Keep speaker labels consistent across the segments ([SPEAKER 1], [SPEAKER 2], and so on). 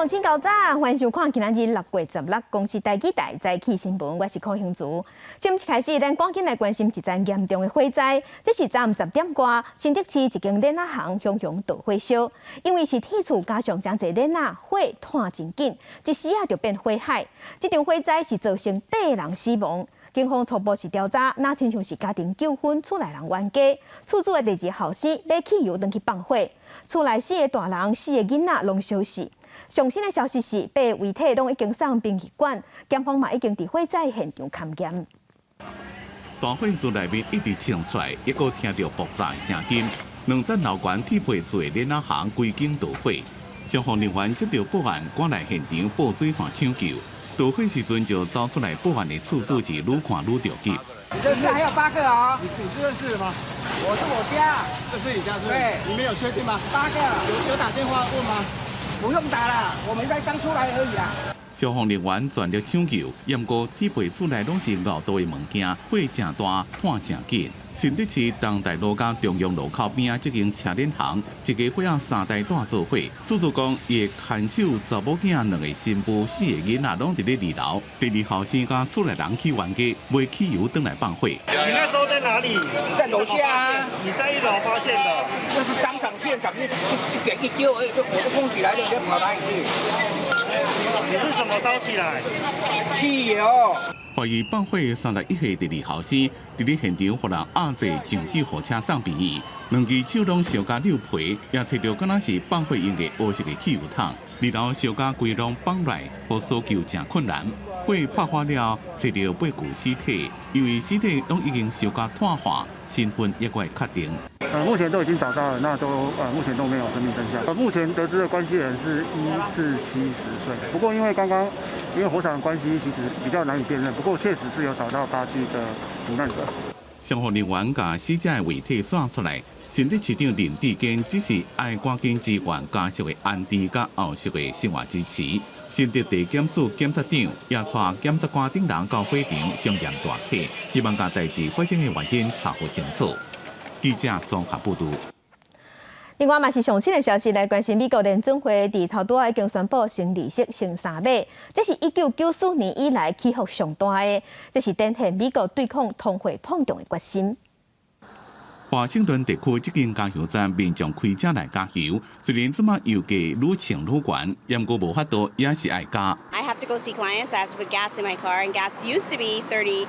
[SPEAKER 1] 鄉親猴早，歡迎收看今仔日6月16公視台語台早起新聞，我是柯興竹。新聞開始，咱趕緊來關心一件嚴重的火災。這是昨昏10點外，新竹市一間鏈仔行熊熊大火燒，因為是鐵厝加上誠濟鏈仔，火湠真緊，一時仔就變火海。這場火災是造成八人死亡。警方初步是調查，若親像是家庭糾紛，厝內人冤家，厝主的第二後生買汽油轉去放火，厝內四個大人、四個囡仔攏燒死。上新的消息是，八个遺體攏已經送殯儀館，檢方嘛已經佇火災現場勘驗。
[SPEAKER 2] 大火自內面一直衝出來，猶閣聽著爆炸的聲音。兩層樓懸鐵皮厝的鏈仔行規間著火，消防人員接到報案，趕來現場報水線搶救。著火時陣就走出來報案的厝主是愈看愈著急。
[SPEAKER 3] 你這是還有八個啊？
[SPEAKER 4] 你是認識的嗎？
[SPEAKER 3] 我是我家。
[SPEAKER 4] 這是你家是？
[SPEAKER 3] 對。
[SPEAKER 4] 你們有確定嗎？
[SPEAKER 3] 八個。
[SPEAKER 4] 有打電話問嗎？
[SPEAKER 3] 不用打了，我們才剛出來而已啊。
[SPEAKER 2] 消防人員全力搶救，毋過鐵皮厝內攏是熬度的物件，火誠大，湠誠緊。新竹市東大路佮中央路口邊仔這間車鏈行，一家伙仔三代蹛做伙。厝主講，伊的牽手查某囝兩个新婦四个囡仔攏佇咧二樓。第二後生佮厝內人去冤家，買汽油轉來放火。
[SPEAKER 5] 你那時候在哪裡？
[SPEAKER 3] 在樓下啊。
[SPEAKER 5] 你在一樓發現的？
[SPEAKER 3] 就是當場現場一點一丟而已，就火就衝起來了，就跑哪裡去？
[SPEAKER 5] 你是什麼燒起來？
[SPEAKER 3] 汽油。
[SPEAKER 2] 懷疑放火的31歲第二後生，佇咧現場予人押坐上救護車送病院，兩支手攏燒甲溜皮，也揣著敢若是放火用的烏色的汽油桶。二樓燒甲規攏綁來，予搜救誠困難。火拍火了，揣著八具屍體，因為屍體攏已經燒甲炭化，身份猶閣會確定。
[SPEAKER 6] 目前都已經找到了，那都目前都沒有生命徵象。目前得知的關係人是1470歲，不過因為剛剛因為火場的關係，其實比較難以辨認。不過確實是有找到八具的罹難者。
[SPEAKER 2] 消防人員共死者的遺體徙出來，新竹市長林智堅指示愛趕緊支援家屬的安置佮後續的生活支持。新竹地檢署檢察長也帶檢察官等人到火場相驗大體，希望共代誌發生的原因查予清楚。記者綜合報導。
[SPEAKER 1] 另外嘛是上新的消息來關心，美國聯準會佇頭拄仔已經宣布升利息升三碼，這是1994年以來起伏上大的，這是展現美國對抗通貨膨脹的決心。
[SPEAKER 2] 華盛頓地區這間加油站民眾開車來加油，雖然這馬油價愈衝愈懸，毋過無法度也是愛加。
[SPEAKER 7] I have to go see clients. I have to put gas in my car, and gas used to be $30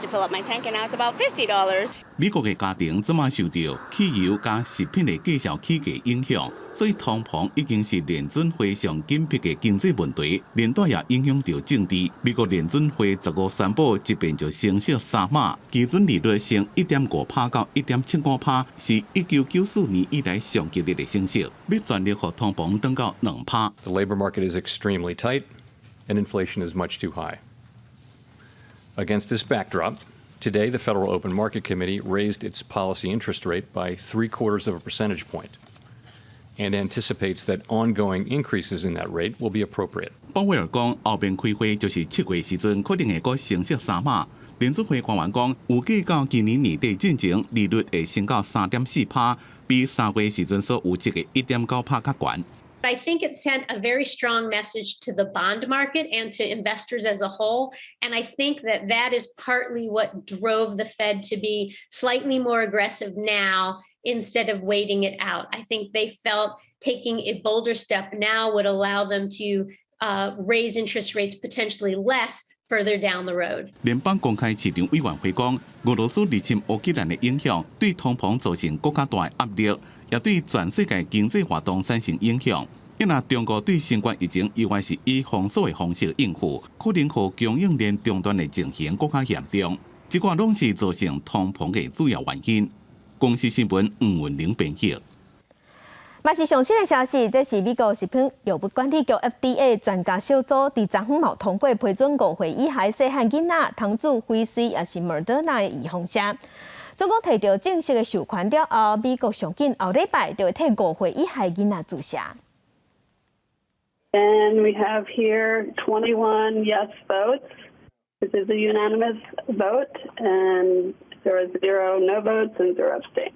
[SPEAKER 7] to fill up my tank, and now it's about $50.
[SPEAKER 2] 美國的家庭這馬受著汽油佮食品的價數起價影響，所以通膨已經是聯準會上緊迫的經濟問題，連帶也影響著政治。美國聯準會15宣布，這擺就升息三碼，基準利率升1.5趴到1.75趴，是1994年以來上激烈的升息，欲全力予通膨轉到2趴。
[SPEAKER 8] The labor market is extremely tight, and inflation is much too high. Against this backdrop, today the Federal Open Market Committee raised its policy interest rate by 3/4 of a percentage point and anticipates that ongoing increases in that rate will be appropriate.
[SPEAKER 2] 鮑威爾講，後擺開會就是7月時陣，可能會閣升息三碼。聯準會官員講，預計到今年年底進前，利率會升到3.4趴，比3月時陣所預測的1.9趴較懸。
[SPEAKER 9] I think it sent a very strong message to the bond market and to investors as a whole. And I think that that is partly what drove the Fed to be slightly more aggressive now instead of waiting it out. I think they felt taking a bolder step now would allow them to raise interest rates potentially less further down the road.
[SPEAKER 2] 聯邦公開市場委員會講，俄羅斯入侵烏克蘭的影響對通膨造成閣較大的壓力，也對全世界經濟活動產生影響。若中國對新冠疫情猶原是以封鎖的方式應付，可能予供應鏈中斷的情形閣較嚴重。這寡攏是造成通膨的主要原因。公視新聞吳文玲編譯。
[SPEAKER 1] 嘛是上新的消息，這是美國食品藥物管理局 FDA 專家小組佇昨昏嘛通過批准5歲以下細漢囡仔通注輝瑞抑是莫德納的預防針。總統提著正式的授權了後，美國上緊後禮拜就會替5歲以下囡仔注射。
[SPEAKER 10] And we have here 21 yes votes. This is a unanimous vote, and there are zero no votes and zero abstain.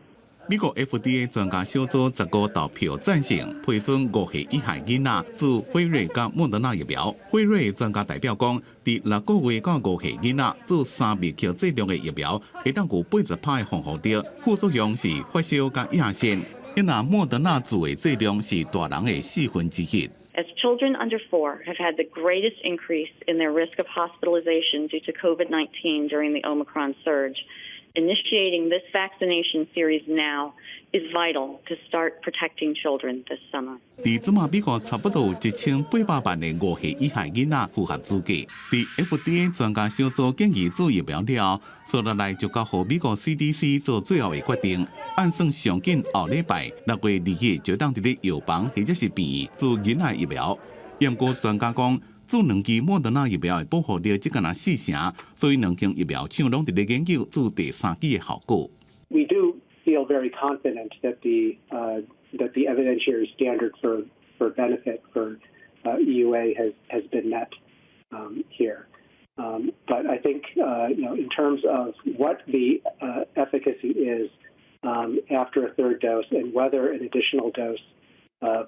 [SPEAKER 2] 美國 FDA 專家小組15投票贊成批准5歲以下囡仔注輝瑞佮莫德納疫苗。輝瑞專家代表講，佇6個月到5歲囡仔注3微克劑量的疫苗，會當有80%的防護力，副作用是發燒佮腋腺。若莫德納注的劑量是大人的1/4。
[SPEAKER 11] As children under 4 have had the greatest increase in their risk of hospitalization due to COVID-19 during the Omicron surge, initiating this vaccination series now is vital to start protecting children this summer.
[SPEAKER 2] 佇這馬美國差不多有1800萬个5歲以下囡仔符合資格。佇 FDA 專家小組建議注疫苗了後，接落來就交予美國 CDC 做最後的決定。按算上緊後禮拜6月2日就當佇咧藥房或者是病院注囡仔疫苗。毋過專家講，注兩劑莫德納疫苗的保護力只敢若四成，所以兩間疫苗廠攏佇咧研究注第三劑的效果。
[SPEAKER 12] We do feel very confident that the evidentiary standard for benefit for EUA has been met here. But I think in terms of what the efficacy is after a third dose and whether an additional dose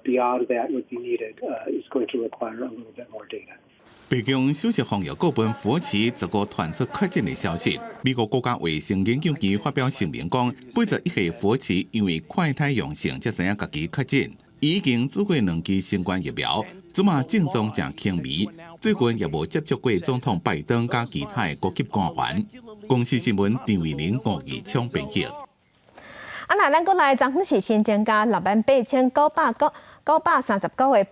[SPEAKER 12] beyond that would be needed is going to require a little bit more data.
[SPEAKER 2] 白宮首席防疫顧問佛奇15傳出確診的消息。美國國家衛生研究院發表聲明講，81歲佛奇因為快篩陽性，才知影家己確診。伊已經注過兩劑新冠疫苗，這馬症狀誠輕微，最近也無接觸過總統拜登佮其他的高級官員。公視新聞張偉玲、吳義聰編輯。
[SPEAKER 1] 啊，若咱閣來，昨昏是新增加68,939個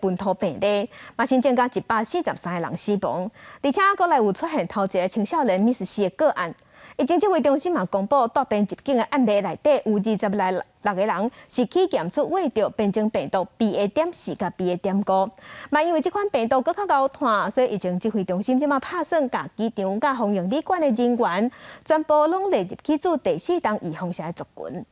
[SPEAKER 1] 本土病例，嘛新增加143個人死亡，而且閣來有出現頭一个青少年 MIS-C 的個案。疫情指揮中心嘛公布，帶病入境的案例內底有26個人是去檢出秽著變種病毒 BA.4佮 BA.5。嘛因為這款病毒閣較𠢕傳，所以疫情指揮中心這馬拍算共機場佮防疫旅館的人員全部攏列入去做第四重預防射的族群。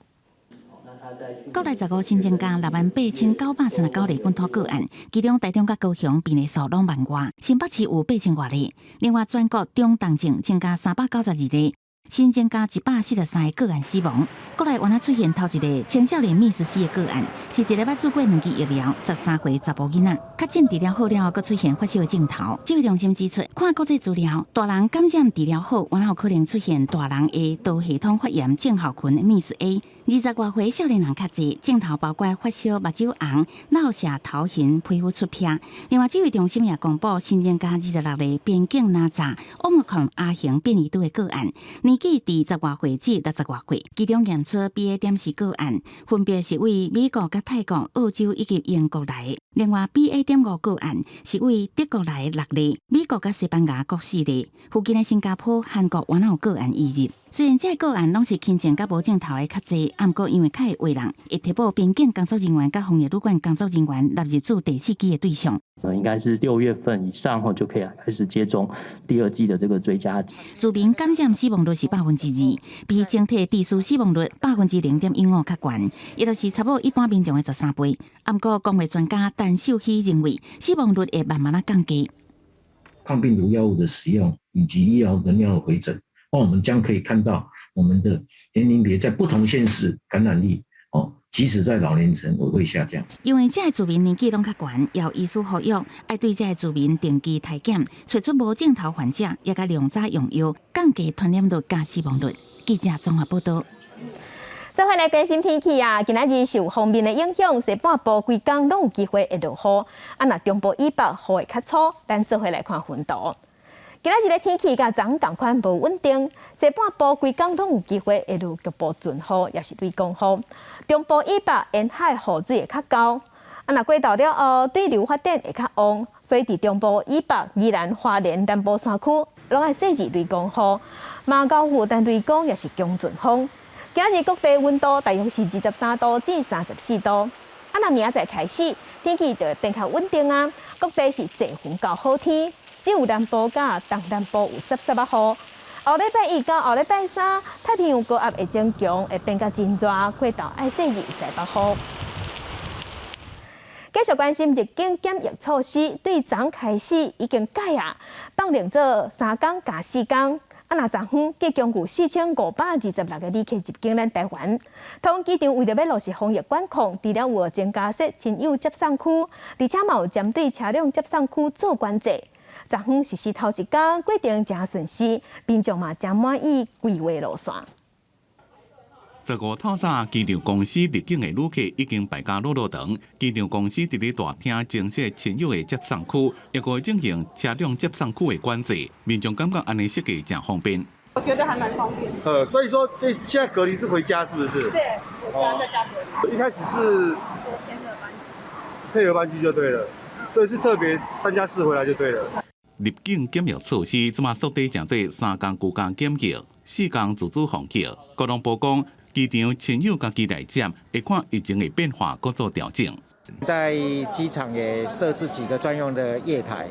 [SPEAKER 13] 國內15新增加68,939例本土個案，其中台中佮高雄病例數攏萬外，新北市有8000外例。另外，全國中重症增加392例，新增加143個個案死亡。國內原來出現頭一个青少年 MIS-C 的個案，是一个捌注過兩劑疫苗、13歲查埔囡仔，確診治療好了後，閣出現發燒的症頭。指揮中心指出，看國際資料，大人感染治療好，原來有可能出現大人的多系統發炎症候群 MIS-A。20外歲少年人較濟，症頭包括發燒、目睭紅、流瀉、頭痕、皮膚出癖。另外，指揮中心也公布新增加26例邊境哪閘 Omicron 亞型變異株的個案，年紀佇10外歲至60外歲，其中驗出 BA.4個案，分別是對美國、佮泰國、澳洲以及英國來的。另外，BA.5個案是對德國來的六例，美國佮西班牙各四例，附近的新加坡、韓國原來有個案移入。雖然這个案攏是輕症佮無症頭的較濟，毋過因為較會話人，會提報邊境工作人員佮防疫旅館工作人員納入注第四劑的對象。
[SPEAKER 14] 應該是6月份以上後就可以開始接種第二劑的這個追加劑。
[SPEAKER 13] 自民感染死亡率是2%，比整體地區死亡率0.15%較懸，也就是差不多一般民眾的13倍。毋過，公衛專家陳秀熙認為，死亡率會慢慢仔降低。
[SPEAKER 15] 抗病毒藥物的使用以及醫療能量的回診，那我們將可以看到我們的年齡別在不同縣市感染力哦，即使在老年層也會下降。
[SPEAKER 13] 因為這个住民年紀攏較懸，有醫師呼籲愛對這个住民定期篩檢，揣出無症頭患者，也共量早用藥，降低傳染率佮死亡率。記者綜合報道。
[SPEAKER 1] 做伙來關心天氣啊！今仔日受鋒面的影響，西半部規工攏有機會會落雨。啊，若中部以北雨會較粗，咱做伙來看雲圖。今仔日的天氣佮昨昏仝款無穩定，西半部規工攏有機會會落局部陣雨，抑是雷公雨。中部以北沿海雨水會較厚。啊，若過晝了後，對流發展會較旺，所以佇中部以北、宜蘭、花蓮、南部山區攏愛細緻雷公雨。嘛高負擔雷公抑是強陣風。今日各地溫度大約是23度至34度。啊，若明仔載開始，天氣就會變較穩定啊。各地是濟雲到好天，只有南部佮東南部有濕濕仔雨。後禮拜一到後禮拜三，太平洋高壓會增強，會變較真熱，過晝愛細緻西北風。繼續關心入境檢疫措施，對昨開始已經改啊，放量做3工加4工。啊，啊，若昨昏計共有4526個旅客入境咱台灣。桃園機場為著欲落實防疫管控，除了有增加設親友接送區，而且嘛有針對車輛接送區做管制。昨昏實施頭一工，過程誠順遂，民眾嘛誠滿意規劃路線。
[SPEAKER 2] 15透早，機場公司入境的旅客已經排甲老老長。機場公司佇咧大廳增設親友的接送區，抑閣進行車輛接送區的管制，民眾感覺按呢設計誠方便。
[SPEAKER 10] 我覺得還蠻方便。
[SPEAKER 16] 所以說這現在隔離是回家是不是？
[SPEAKER 10] 對，回家在家隔離。
[SPEAKER 16] 一開始是
[SPEAKER 10] 昨天的班機，
[SPEAKER 16] 配合班機就對了，所以是特別3加4回來就對了。
[SPEAKER 2] 入境檢疫措施，這馬縮短成做3工居家檢疫，4工自主防疫。國防部講，機場親友家己來接，會看疫情的變化，閣做調整。
[SPEAKER 17] 在機場也設置幾個專用的月台，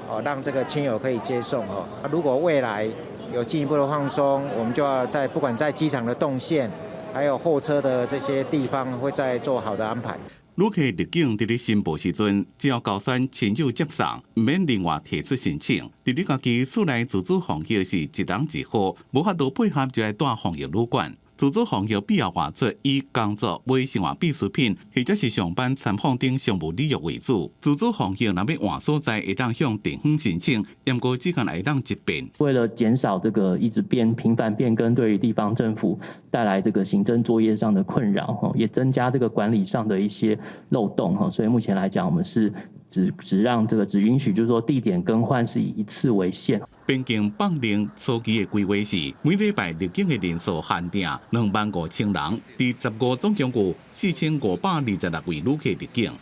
[SPEAKER 17] 哦，讓這個親友可以接送哦。如果未來有進一步的放鬆，我們就要在不管在機場的動線，還有候車的這些地方，會再做好的安排。
[SPEAKER 2] 旅客入境佇咧申報時陣，只要勾選親友接送，毋免另外提出申請。佇咧家己厝內自主防疫是一人一戶，無法度配合就愛蹛防疫旅館。自主防疫必要外出，以工作、買生活必需品，或者是上班參訪等商務理由為主。自主防疫若欲換所在，會當向地方申請，毋過只限會當一遍。
[SPEAKER 14] 為了減少這個一直變頻繁變更對於地方政府帶來這個行政作業上的困擾，吼，也增加這個管理上的一些漏洞，吼，所以目前來講，我們是只讓這個只允許，就是說地點更換是以一次為限。
[SPEAKER 2] 邊境放令初期的規劃是每禮拜入境的人數限定25,000人，佇15總共有4526位旅客入境。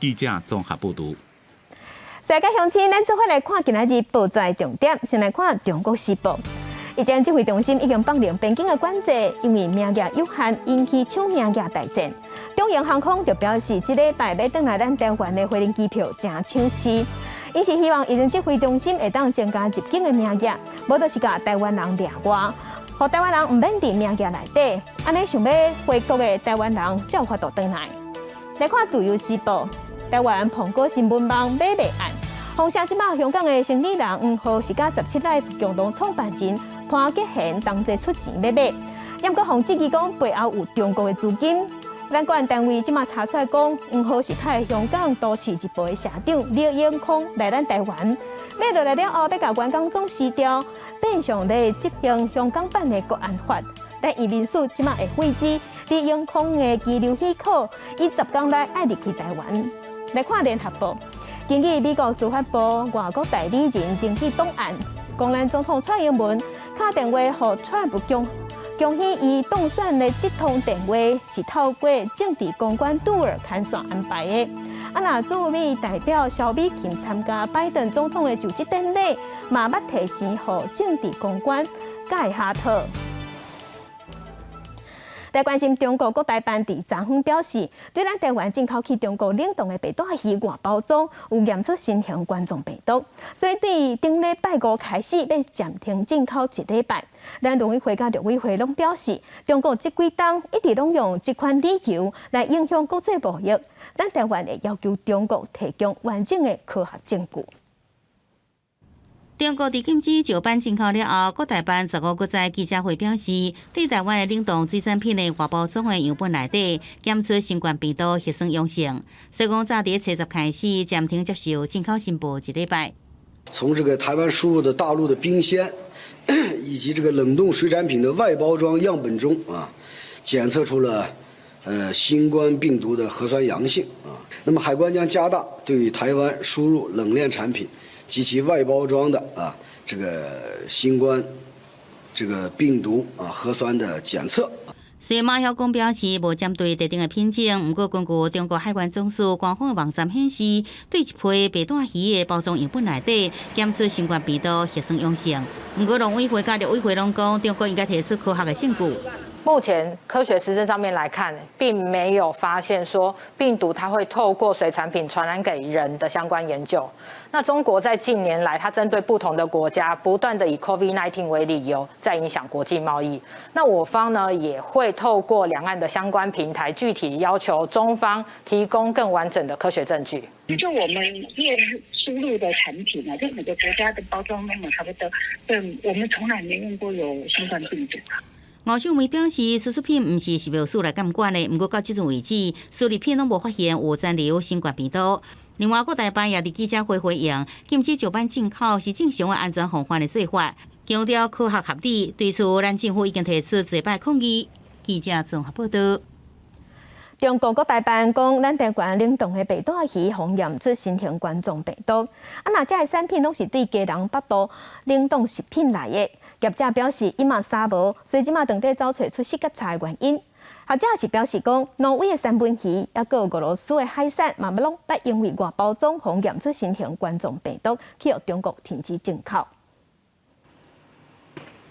[SPEAKER 2] 記者綜合報導。
[SPEAKER 1] 世界鄉親，咱做伙來看今仔日報紙的重點，先來看《中國時報》。疫情指揮中心已經放令邊境的管制，因為名額有限，引起搶名額大戰。中榮航空就表示，這禮拜欲轉來咱台灣的飛行機票誠搶市，𪜶是希望疫情指揮中心會當增加入境的名額，無就是共台灣人掠外，予台灣人毋免佇名額內底，按呢想欲回國的台灣人才有法度轉來。來看《自由時報》，台灣蘋果新聞網買賣案，封殺這擺香港的生理人黃浩是佮17 Life 共同創辦人潘杰賢同齊出錢欲買，毋過予質疑講背後有中國的資金。咱國安單位這馬查出來講，黃浩是派香港都市日報的社長李永康來咱台灣，買落來了後，欲共員工總辭掉，變相咧執行香港版的國安法。但移民署這馬會廢止李永康的居留許可，伊10工內愛離開台灣。來看聯合報，根據美國司法部外國代理人登記檔案，講咱總統蔡英文敲電話予川普恭恭喜伊當選的這通電話是透過政治公關杜爾牽線安排的。啊，若駐美代表蕭美琴參加拜登總統的就職典禮，嘛捌提錢予政治公關蓋哈特。來關心中國國台辦佇昨昏表示，對咱台灣進口去中國冷凍的白帶魚外包裝有驗出新型冠狀病毒，所以對頂禮拜五開始欲暫停進口一禮拜。咱農委會佮陸委會攏表示，中國這幾冬一直攏用這款理由來影響國際貿易，咱台灣會要求中國提供完整的科學證據。
[SPEAKER 13] 中國佇禁止石斑進口了後，國台辦15閣在記者會表示，對台灣的冷凍水產品的外包裝的樣本內底檢出新冠病毒核酸陽性，所以講早佇初十開始暫停接受進口申報一禮拜。
[SPEAKER 18] 從這個台灣輸入的大陸的冰鮮以及這個冷凍水產品的外包裝樣本中啊，檢測出了新冠病毒的核酸陽性啊。那麼海關將加大對台灣輸入冷鏈產品及其外包裝的啊，這個新冠這個病毒啊核酸的檢測。
[SPEAKER 13] 雖然馬曉光表示無針對特定的品種，毋過根據中國海關總署官方的網站顯示，對一批白帶魚的包裝樣本內底檢出新冠病毒核酸陽性。毋過農委會佮陸委會攏講，中國應該提出科學的證據。
[SPEAKER 19] 目前科學實證上面來看，並沒有發現說病毒它會透過水產品傳染給人的相關研究。那中國在近年來，它針對不同的國家，不斷的以 COVID-19 為理由，在影響國際貿易。那我方呢，也會透過兩岸的相關平台，具體要求中方提供更完整的科學證據。
[SPEAKER 20] 就我們業輸入的產品啊，就每個國家的包裝都差不多，對，我們從來沒驗過有新冠病毒。
[SPEAKER 13] 吳秀梅表示，輸出品毋是食藥署來監管的，毋過到這陣為止，輸入品攏無發現有殘留新冠病毒。另外，國台辦也佇記者會回應，禁止石斑進口是正常的安全防範的做法，強調科學合理。對此，咱政府已經提出濟擺抗議。記者綜合報道。
[SPEAKER 1] 中國國台辦講，咱台灣冷凍的白帶魚予驗出新型冠狀病毒。啊，若這个產品攏是對基隆北渡冷凍食品來的。業者表示，伊嘛查無，所以這馬當地找揣出死結查的原因。學者是表示講，挪威的三文魚，抑閣有俄羅斯的海產，嘛攏捌因為外包裝予驗出新型冠狀病毒，去予中國停止進口。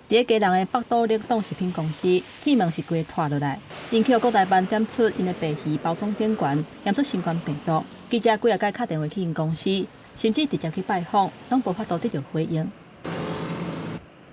[SPEAKER 21] 佇咧基隆的北斗冷凍食品公司，鐵門是規个拖落來，𪜶去予國台辦檢出𪜶的白魚包裝頂懸驗出新冠病毒。記者幾仔擺敲電話去𪜶公司，甚至直接去拜訪，攏無法度得著回應。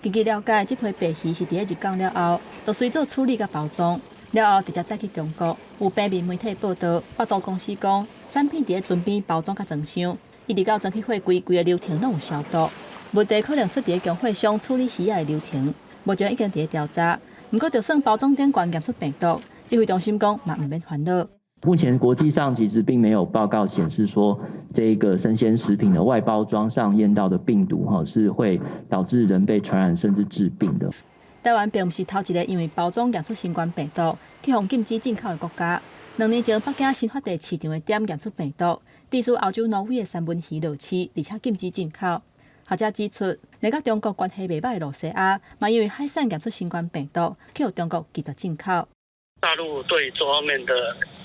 [SPEAKER 21] 根據了解，這批白魚是佇咧入港了後，就隨做處理佮包裝，了後直接載去中國。有平面媒體報道，北斗公司講，產品佇咧船邊包裝佮裝箱，一直到裝去貨櫃，規个流程攏有消毒。問題可能出佇咧供貨商處理魚仔的流程，目前已經佇咧調查。毋過，就算包裝頂懸驗出病毒，指揮中心講嘛毋免煩惱。
[SPEAKER 14] 目前國際上其實並沒有報告顯示說，這個生鮮食品的外包裝上驗到的病毒，哈，是會導致人被傳染甚至致病的。
[SPEAKER 21] 台灣並毋是頭一个因為包裝驗出新冠病毒去予禁止進口的國家。2年前，北京新發地市場的店驗出病毒，致使歐洲挪威的三文魚落市，而且禁止進口。學者指出，連佮中國關係袂䆀的露西亞，嘛因為海產驗出新冠病毒，去予中國拒絕進口。
[SPEAKER 22] 大陸對這方面的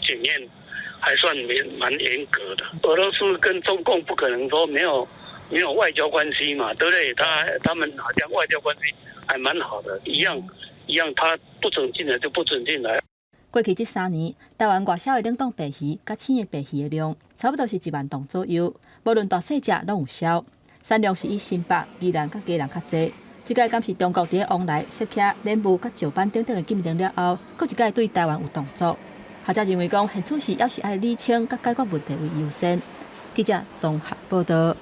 [SPEAKER 22] 檢驗還算蠻嚴格的。俄羅斯跟中共不可能說沒有外交關係嘛，對不對？他們好像外交關係還蠻好的，一樣一樣，他不准進來就不准進來。
[SPEAKER 21] 過去這3年，台灣外銷的冷凍白魚佮生的白魚的量，差不多是1萬噸左右，無論大細隻攏有銷。產量是以新北、宜蘭佮基隆較濟。這擺敢是中國佇咧往來、石捙、蓮霧佮石斑等等的禁令了後，閣一擺對台灣有動作。學者認為講，現此時猶是愛理清佮解決問題為優先。記者綜合報道。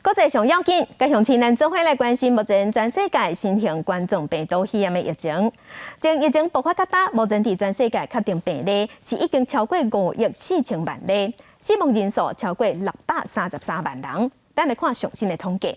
[SPEAKER 1] 國際上要緊，佮鄉親咱做伙來關心目前全世界新型冠狀病毒肺炎的疫情。從疫情爆發到今，目前佇全世界確定病例是已經超過5億4千萬例，死亡人數超過633萬人。咱來看上新的統計，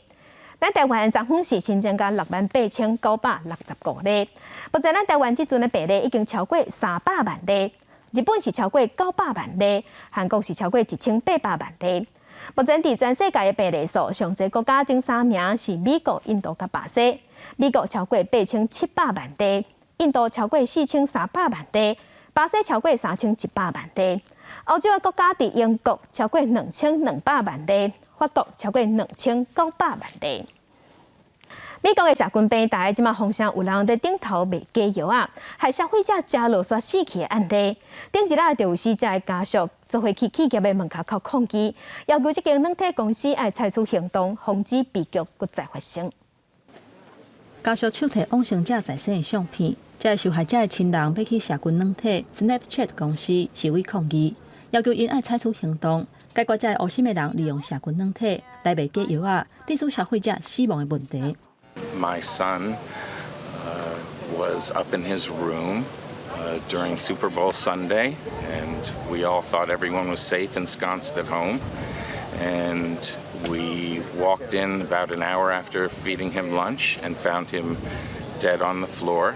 [SPEAKER 1] 咱台灣昨昏是新增加68,965例，目前咱台灣這陣的病例已經超過300萬例，日本是超過900萬例，韓國是超過1800萬例。目前佇全世界的病例數，上濟國家前三名是美國、印度佮巴西。美國超過8700萬例，印度超過4300萬例，巴西超過3100萬例。歐洲的國家佇英國超過2200萬例，法國超過2900萬例。美國的社群平台這馬風聲有人佇頂頭賣假藥仔，害消費者食落煞死去的案例。頂一日就有死者的家屬做伙去企業的門跤口抗議，要求這間軟體公司愛採取行動，防止悲劇閣再發生。
[SPEAKER 21] 家屬手提往生者在生的相片，這个受害者的親人欲去社群軟體 Snapchat 公司示威抗議，要求𪜶愛採取行動，解決這个烏心的人利用社群軟體來賣假藥仔，致使消費者死亡的問題。
[SPEAKER 23] My son was up in his room during Super Bowl Sunday, and we all thought everyone was safe ensconced at home. And we walked in about an hour after feeding him lunch and found him dead on the floor.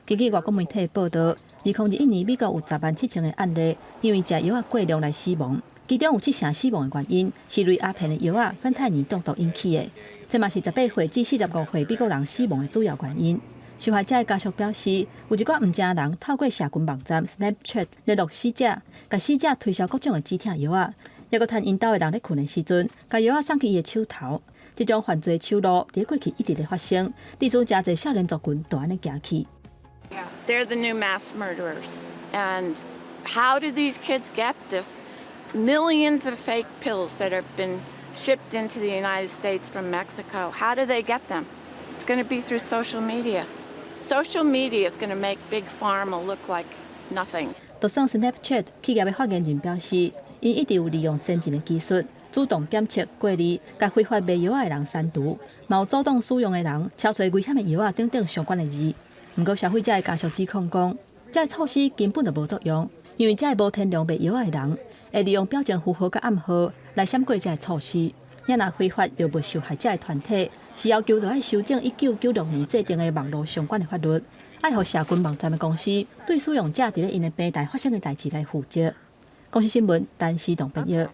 [SPEAKER 21] 根據外國媒體報道，2021年美國有10萬7千个案例，因為食藥仔過量來死亡，其中有七成死亡的原因是類鴉片的藥仔芬太尼中毒引起的。這嘛是18歲至45歲美國人死亡的主要原因。受害者的家屬表示，有一寡毋正人透過社群網站 Snapchat 聯絡死者，共死者推銷各種的止疼藥仔，抑閣趁𪜶兜的人咧睏的時陣，共藥仔送去伊的手頭。這種犯罪手路佇過去一直咧發生，致使誠濟少年族群就按呢行去。
[SPEAKER 3] They're the new mass murderers. And how do these kids get this millions of fake pills that have been shipped into the United States from Mexico? How do they get them? It's going to be through social media. Social media is going to make big pharma look like nothing.
[SPEAKER 21] 就算 Snapchat 企業的發言人表示，𪜶一直有利用先進的技術，主動檢測、過濾，共非法賣藥仔的人刪除，嘛有阻擋使用的人敲揣危險的藥仔等等相關的字。毋過消費者的家屬指控講，這个措施根本就無作用，因為這个無天良賣藥仔的人會利用表情符號佮暗號來閃過這个措施。若非法藥物受害者的團體是要求著愛修正1996年制定的網路相關的法律，愛予社群網站的公司對使用者佇咧𪜶的平台發生的代誌來負責。公視新聞，陳思棟編譯。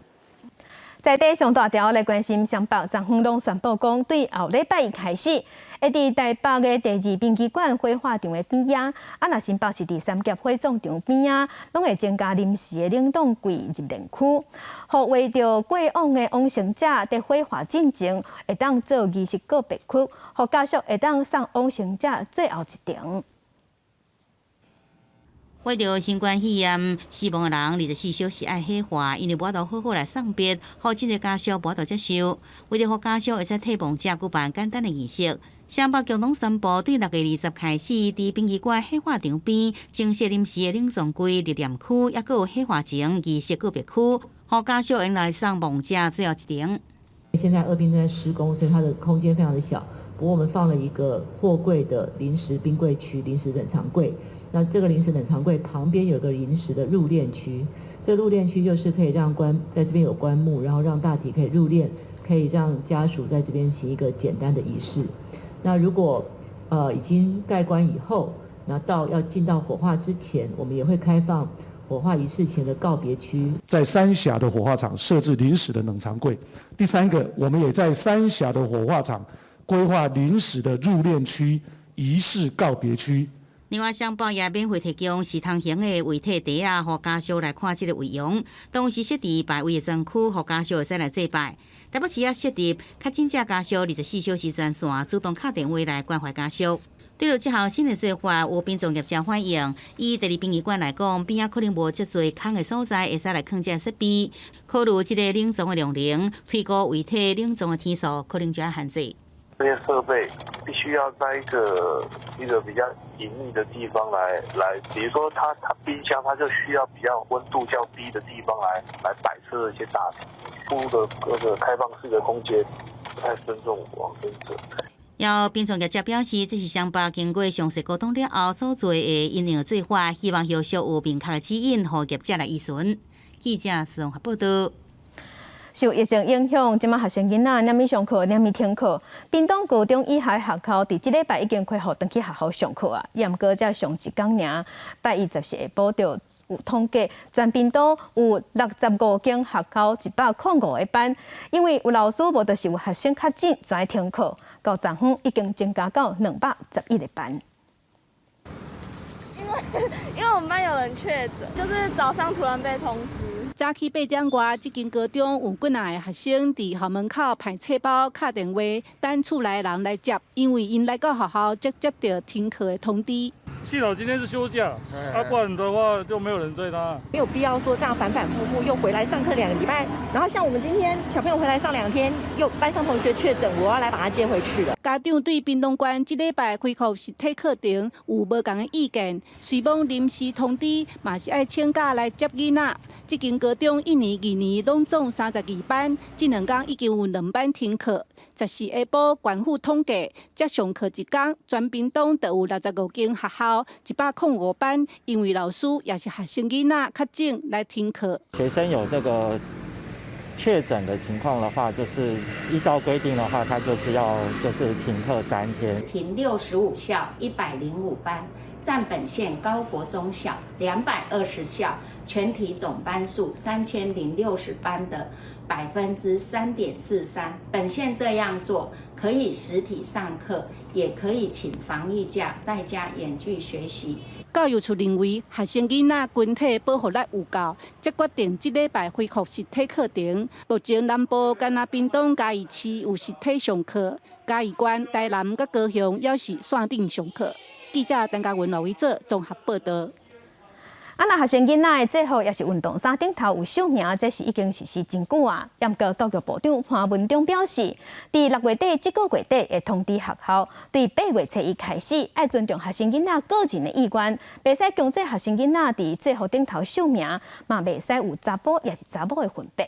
[SPEAKER 1] 在地上大條來關心，雙北昨昏攏宣布講，對後禮拜一開始，會佇台北的第二殯儀館火化場的邊仔，啊，若新北市佇三峽火葬場邊仔，攏會增加臨時的冷凍櫃入殮區，予為著過往的往生者佇火化進前，會當做儀式告別區，予家屬會當送往生者最後一程。
[SPEAKER 13] 為著新冠肺炎死亡的人，24小時愛火化，因為無法度好好來送別，予真濟家屬無法度接受。為著予家屬會使替亡者舉辦簡單的儀式，雙北共同宣布，對6月20開始，佇殯儀館火化場邊增設臨時的冷藏櫃、入殮區，抑閣有火化前儀式告別區，予家屬會來送亡者最後一程。
[SPEAKER 4] 現在二殯正在施工，所以它的空間非常的小。不過我們放了一個貨櫃的臨時冰櫃區、臨時冷藏櫃。那這個臨時冷藏櫃旁邊有個臨時的入殮區，這個入殮區就是可以讓棺在這邊有棺木，然後讓大體可以入殮，可以讓家屬在這邊行一個簡單的儀式。那如果已經蓋棺以後，那到要進到火化之前，我們也會開放火化儀式前的告別區。
[SPEAKER 5] 在三峽的火化場設置臨時的冷藏櫃。第三個，我們也在三峽的火化場規劃臨時的入殮區、儀式告別區。
[SPEAKER 13] 另外，雙北也免費提供時通行的遺體袋仔，予家屬來看這个遺容。同時設置牌位的專區，予家屬會使來祭拜。台北市也設立確診者家屬24小時專線，主動敲電話來關懷家屬。對著這項新的做法，有殯葬業者反映，以第二殯儀館來講，邊仔可能無遮濟空的所在，會使來囥這設備。考慮這个冷藏的量能，推估遺體冷藏的天數，可能就愛限制。
[SPEAKER 24] 這些設備必須要在一個比較隱秘的地方來，比如說它冰箱，它就需要比較溫度較低的地方來擺設一些大體，鋪的那個開放式的空間，不太尊重往生者。
[SPEAKER 13] 有殯葬業者表示，這是雙北經過詳細溝通了後所做的因應做法，希望後續有明確的指引，予業者來依循。記者綜合報道。
[SPEAKER 1] 受疫情影響，這馬學生囡仔連續上課，連續停課。屏東高中以下學校佇這禮拜已經恢復轉去學校上課啊，毋過才上一工爾，拜一十四下晡就有統計，全屏東有65間學校105個班，因為有老師無就是有學生確診，全停課，到昨昏已經增加到211個班。
[SPEAKER 25] 因為我們班有人確診，就是早上突然被通知。
[SPEAKER 26] 早起8點外，這間高中有幾若个學生佇校門口排冊包、敲電話，等厝內的人來接，因為𪜶來到學校才接到停課的通知。
[SPEAKER 27] 幸好今天是休假，啊，不然的話就沒有人載他。
[SPEAKER 28] 沒有必要說這樣反反复复又回來上課2個禮拜，然後像我們今天小朋友回來上2天，又班上同學確診，我要來把他接回去了。
[SPEAKER 26] 家長對屏東縣這禮拜恢復實體課程有無仝的意見，雖罔臨時通知，嘛是愛請假來接囡仔。這間高中一年、二年攏總32班，這兩工已經有兩班停課。14下晡，縣府統計，才上課一工，全屏東就有65間學校，105班，因為老師抑是學生囡仔確診來停課。
[SPEAKER 29] 學生有這個確診的情況的話，就是依照規定的話，他就是要就是停課3天。
[SPEAKER 30] 停65校105班，佔本縣高國中小220校全體總班數3060班的3.43%。本縣這樣做可以實體上課，也可以請防疫假在家遠距學習。
[SPEAKER 26] 教育處認為學生囡仔群體保護力有夠，才決定這禮拜恢復實體課程。目前南部干焦屏東嘉義市有實體上課，嘉義縣、台南佮高雄猶是線頂上課。記者陳嘉文、羅維哲綜合報道。
[SPEAKER 1] 啊，若學生囡仔的制服抑是運動衫頂頭有繡名，這是已經實施真久啊。毋過教育部長潘文忠表示，佇6月底這個月底會通知學校，對8月初一開始，愛尊重學生囡仔個人的意願，袂使強制學生囡仔佇制服頂頭繡名，嘛袂使有查埔抑是查某的分別。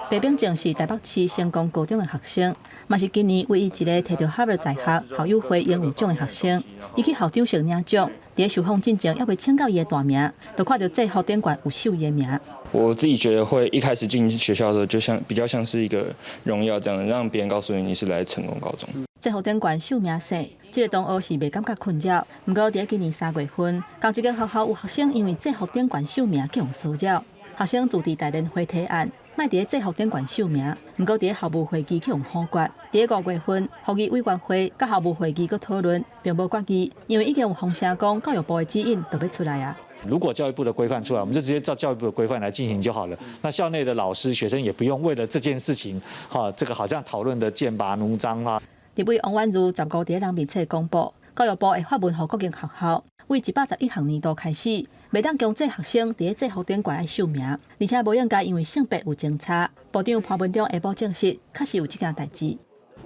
[SPEAKER 21] 白秉正是台北市成功高中的學生，嘛是今年唯一一个摕著哈佛大學校友會榮譽獎的學生。伊去校長室領獎，佇受訪進前猶未請到伊的大名，就看著制服頂懸有繡伊的名。
[SPEAKER 6] 我自己覺得會一開始進學校的時候，就像比較像是一個榮耀這樣，讓別人告訴你你是來成功高中。
[SPEAKER 21] 制服頂懸繡名姓，這個同學是袂感覺困擾。毋過佇今年3月份，仝一个學校有學生因為制服頂懸繡名去予騷擾。學生自佇大聯會提案，莫佇制服頂懸繡名，毋過佇校務會議去予否決。佇5月份，學藝委員會佮校務會議閣討論，並無決議，因為已經有風聲講教育部的指引就欲出來啊。
[SPEAKER 7] 如果教育部的規範出來，我們就直接照教育部的規範來進行就好了。那校內的老師、學生也不用為了這件事情，哈，這個好像討論的劍拔弩張啊。
[SPEAKER 21] 立委王婉妤15佇人面冊公布，教育部會發文予各間學校，對111學年度開始，袂當強制學生佇制服頂懸愛繡名，而且無應該因為性別有前差。部長潘文忠下晡證實，確實有這件代誌。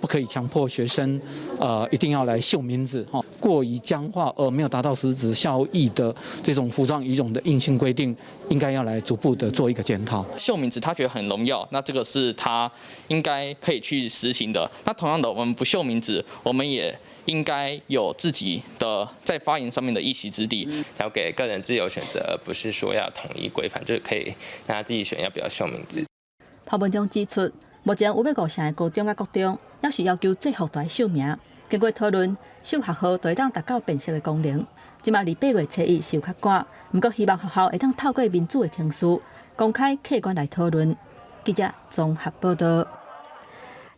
[SPEAKER 8] 不可以強迫學生，一定要來繡名字，哈，過於僵化而沒有達到實質效益的這種服裝儀容的硬性規定，應該要來逐步的做一個檢討。
[SPEAKER 6] 繡名字他覺得很榮耀，那這個是他應該可以去實行的。那同樣的，我們不繡名字，我們也應該有自己的在發言上面的一席之地，
[SPEAKER 9] 交給個人自由選擇，而不是說要統一規範，就是可以讓他自己選要不要繡名字。
[SPEAKER 21] 潘文忠指出，目前有欲五成的高中佮國中，猶是要求制服愛繡名。經過討論，繡學號就會當達到辨識的功能。這馬離8月初一是有較趕，毋過希望學校會當透過民主的程序，公開客觀來討論。記者綜合報道。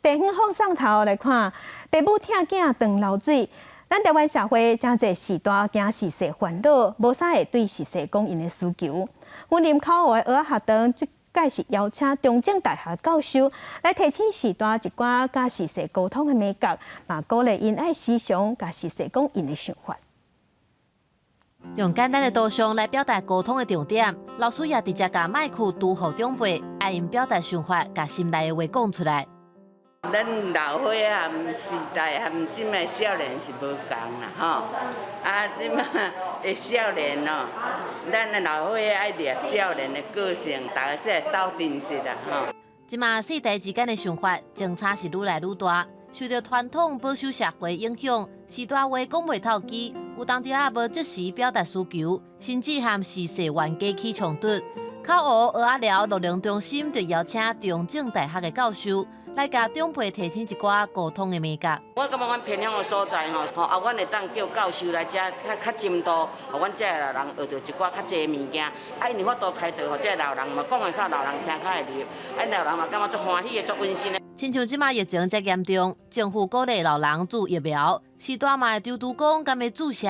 [SPEAKER 1] 地方放送頭來看，爸母疼囝當流水。咱台灣社會誠濟序大驚序細煩惱，無啥會對序細講𪜶的需求。雲林口湖的蚵仔學堂，這擺是邀請中正大學教授來提醒序大一寡佮序細溝通的眉角，嘛鼓勵𪜶愛時常共序細講𪜶的想法。
[SPEAKER 10] 用簡單的圖像來表達溝通的重點，老師也直接共麥克拄予長輩，愛𪜶表達想法，共心內的話講出來。
[SPEAKER 11] 咱老歲仔含時代含這擺少年是無仝啦，吼！啊，這擺的少年哦，咱的老歲仔愛掠少年的個性，大家才會鬥陣質啦，吼。
[SPEAKER 10] 這馬世代之間的想法，相差是愈來愈大。受著傳統保守社會影響，序大話講袂透氣，有當時仔無及時表達需求，甚至和序細冤家起衝突。口湖蚵仔寮樂齡中心就邀請中正大學的教授來共長輩提醒一寡溝通的眉角。
[SPEAKER 12] 我感覺阮偏鄉的所在吼，吼啊，阮會當叫教授來遮較較深度，予阮遮的老人學著一寡較濟物件。啊，𪜶有法度開導，予遮老人嘛講會較老人聽較會入，啊，老人嘛感覺足歡喜的，足溫馨的。
[SPEAKER 10] 親像這馬疫情遮嚴重，政府鼓勵老人注疫苗，序大嘛會躊躇講敢欲注射。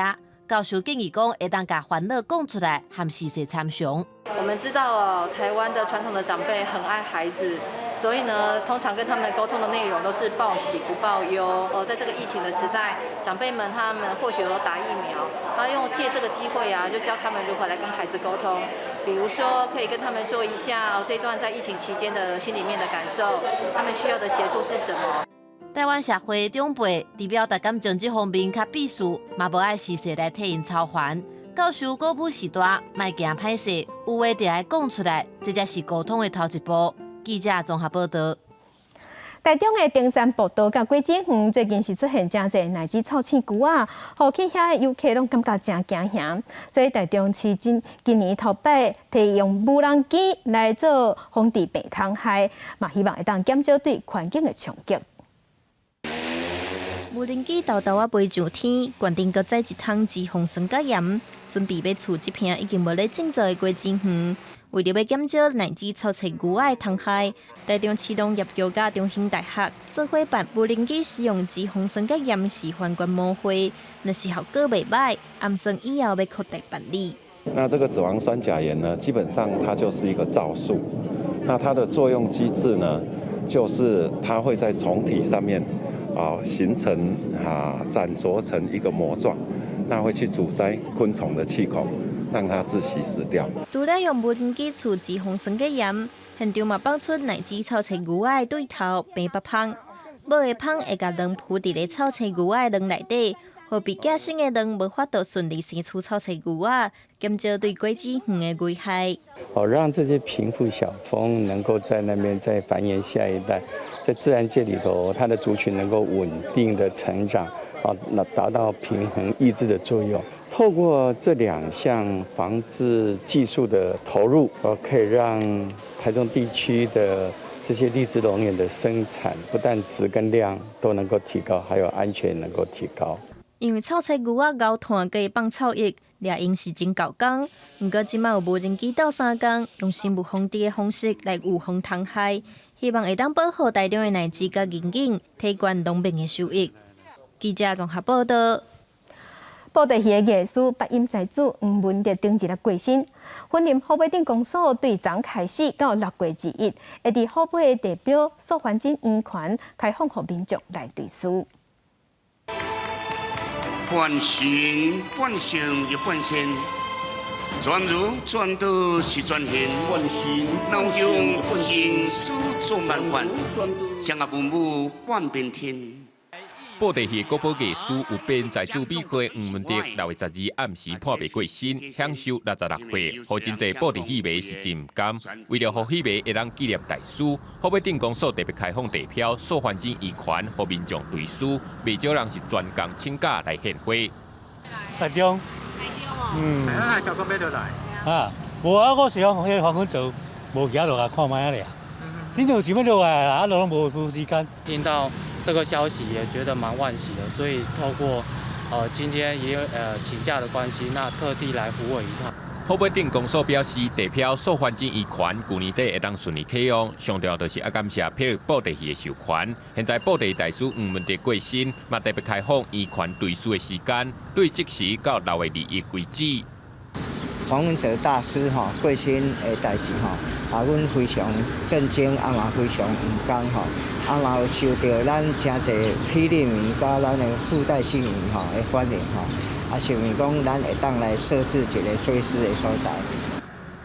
[SPEAKER 10] 教授建議講，會當共煩惱講出來，和序細參詳。
[SPEAKER 15] 我們知道哦，台灣的傳統的長輩很愛孩子，所以呢，通常跟他們溝通的內容都是報喜不報憂。哦，在這個疫情的時代，長輩們他們或許有打疫苗，他用借這個機會啊，就教他們如何來跟孩子溝通。比如說，可以跟他們說一下這段在疫情期間的心裡面的感受，他們需要的協助是什麼。
[SPEAKER 10] 台灣社會長輩佇表達感情這方面較避暑，嘛無愛序細來替𪜶操煩。教授鼓舞序大，莫驚歹勢，有話就愛講出來，這才是溝通的頭一步。記者綜合報道。
[SPEAKER 1] 台中的登山步道佮果子園最近是出現誠濟奶子臭鼠龜仔，予去遐的遊客攏感覺誠驚惶。所以台中市今年頭擺提用無人機來做防治病蟲害，嘛希望會當減少對環境的衝擊。
[SPEAKER 16] 無人機沓沓仔飛上天，懸頂閣載一桶脂肪酸鉀鹽，準備欲除這片已經無咧種作的果子園。為著欲減少奶子臭菜龜仔的蟲害，台中市農業局佮中興大學做伙辦無人機使用脂肪酸鉀鹽示範觀摩會，若是效果袂䆀，暗算以後欲擴大辦理。
[SPEAKER 17] 那這個脂肪酸鉀鹽呢，基本上它就是一個皂素，那它的作用機制呢，就是它會在蟲體上面啊形成啊粘着成一個膜狀，那會去阻塞昆蟲的氣孔，讓它窒息死掉。
[SPEAKER 16] 除了用無人機除脂肪酸鉀鹽，現場嘛放出奶脂臭菜牛仔的對頭白白蜂，母的蜂會共卵孵佇咧臭菜牛仔的卵內底，予被寄生的卵無法度順利生出臭菜牛仔，減少對果子園的危害。
[SPEAKER 2] 哦，讓這些貧富小蜂能夠在那邊再繁衍下一代，在自然界裡頭，它的族群能夠穩定的成長，啊，那達到平衡抑制的作用。透過這兩項防治技術的投入，可以讓台中地區的這些荔枝龍眼的生產，不但質跟量都能夠提高，還有安全能夠提高。
[SPEAKER 16] 因為臭菜牛仔𠢕炭佮放臭液，掠蠅是真猴工。毋過這擺有無人機鬥相共，用生物防治的方式來預防蟲害，希望會當保護台中的荔枝佮銀頸，提懸農民的收益。記者綜合報道。
[SPEAKER 1] 布袋戲的藝師八音才子黃文德頂日仔過身，雲林虎尾鎮公所對昨開始到6月21，會佇虎尾的地標素還真圓環開放予民眾來追思。
[SPEAKER 3] 半神半聖又半仙，轉如轉道是轉現，腦中心思眾萬萬，相阿文武半邊天。
[SPEAKER 4] 布袋戲國寶藝師有變才子美號黃文德，6月12暗時破病過身，享壽66歲。予真濟布袋戲迷是真毋甘。為了予戲迷會當紀念大師，虎尾鎮公所特別開放地標，素還真圓環，予民眾追思，袂少人是專工請假來獻花。
[SPEAKER 21] 台中，嗯。
[SPEAKER 5] 啊，小講欲落來。
[SPEAKER 21] 啊，無啊，我是講彼個黃昏做，無其他落來看覓仔爾。真正想欲落來啊，攏無無時間。
[SPEAKER 14] 聽到這個消息也覺得蠻惋惜的，所以透過今天也有請假的關係，那特地來虎尾一趟。
[SPEAKER 4] 虎尾鎮公所表示，地標素還真圓環，舊年底會當順利啟用。上重要就是愛感謝霹靂布袋戲的授權。現在布袋戲大師黃文德過身，嘛特別開放圓環追思的時間，對即時到6月21為止。
[SPEAKER 24] 黃文哲大師吼過身的代誌吼，啊，阮非常震驚，啊嘛非常毋甘吼，啊嘛有受著咱誠濟霹靂迷佮咱的布袋戲迷吼的歡迎吼，啊，想講咱會當來設置一個追思的所在。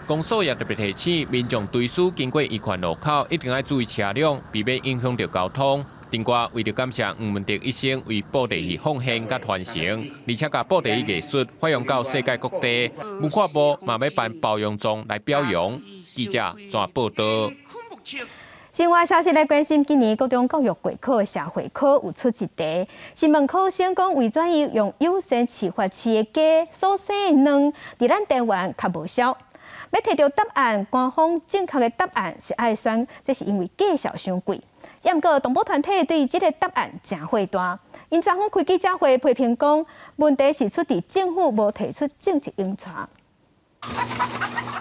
[SPEAKER 4] 公所也特別提醒民眾追思經過圓環路口，一定愛注意車輛，避免影響著交通。另外，為著感謝黃文德一生為布袋戲奉獻佮傳承，而且共布袋戲藝術發揚到世界各地，文化部嘛欲辦褒揚狀來表揚。記者綜合報道。
[SPEAKER 1] 新聞消息來關心，今年國中教育會考的社會科有出一題，是問考生講為怎樣用有線飼法飼的雞所生的卵，佇咱台灣較無銷。欲提著答案，官方正確的答案是愛選，這是因為價數傷貴。也毋過動保團體對這個答案誠火大，𪜶昨昏開記者會批評講，問題是出佇政府無提出政策應對。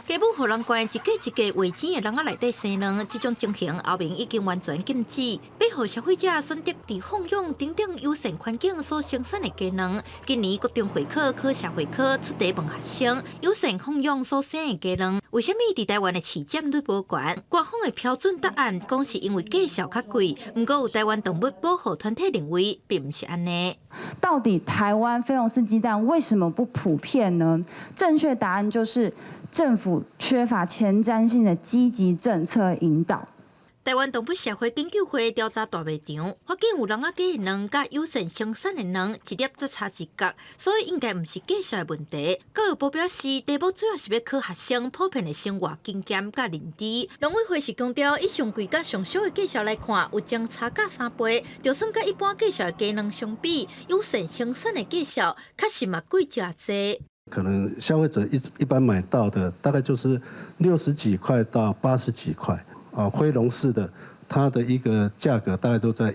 [SPEAKER 25] 雞母予人關一格一格餵錢的籠仔內底生卵，這種情形歐盟已經完全禁止。欲予消費者選擇佇放養等等友善環境所生產的雞卵。今年國中會考考社會科出題問學生，友善放養所生的雞卵，為啥物佇台灣的市占率無懸？官方的標準答案講是因為價數較貴，毋過有台灣動物保護團體認為並毋是按呢。
[SPEAKER 26] 到底台灣非籠式雞蛋為什麼不普遍呢？正確答案就是政府缺乏前瞻性的積極政策引導。
[SPEAKER 25] 台灣動物社會研究會調查大賣場，發現有籠仔雞的卵佮友善生產的卵一粒才差一角，所以應該毋是價數的問題。教育部表示，題目主要是欲考學生普遍的生活經驗佮認知。農委會是強調，以上貴佮上俗的價數來看，有將差價3倍，就算佮一般價數的雞卵相比，友善生產的價數確實嘛貴誠濟。
[SPEAKER 27] 可能消費者一般買到的大概就是60幾塊到80幾塊啊，非籠式的它的一個價格大概都在